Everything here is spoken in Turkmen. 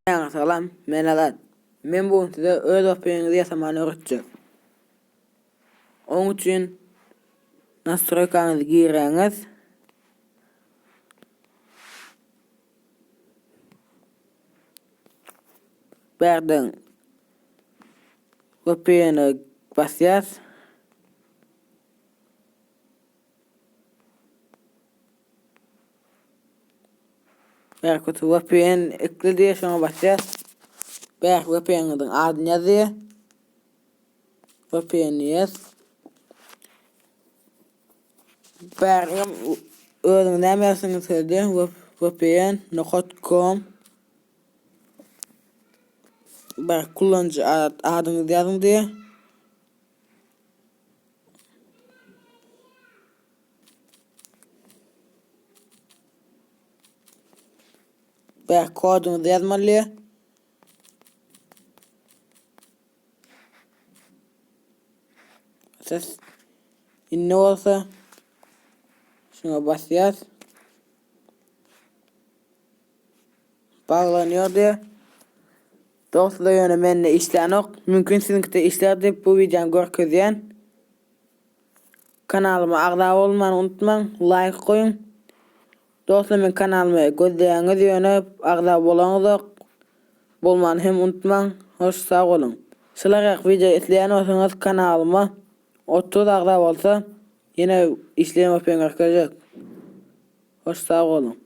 Hemmäňe salam, men Azat. Men bu gün size öz wpniňizi ýasamany öwretjek. Oň üçin nastroýkaňyzy girýäňiz. Bärden VPN-e basýas. Bäh kötü VPN ekle diýe şoňa basýas. Bäh VPN-iň adyny ýaz diýe. VPN diýýäs. Bäh özüňiz näme ýazsaňyz sözde VPN nokat com Bäh kullanjy adyňyzy ýazyň diýe. Bäh koduňyzy ýazmaly. Ses indi bolsa şuňa basýas. Baglanýar diýe. Dostlar ýöne mende işlänok. Mümkin siziňkide işlär diýip bu wideony görkezýän. Kanalyma agza bolmany unutmaň, laýk goýuň. Dostlar meň kanalymy gözleýäňiz ýöne agza bolaňyzok. Bolmany hem unutmaň. Hoş sag boluň. Şularýak wideo isleýän bolsaňyz kanalyma 30 agza bolsa ýene işleýän görkezjek. Hoş sag boluň.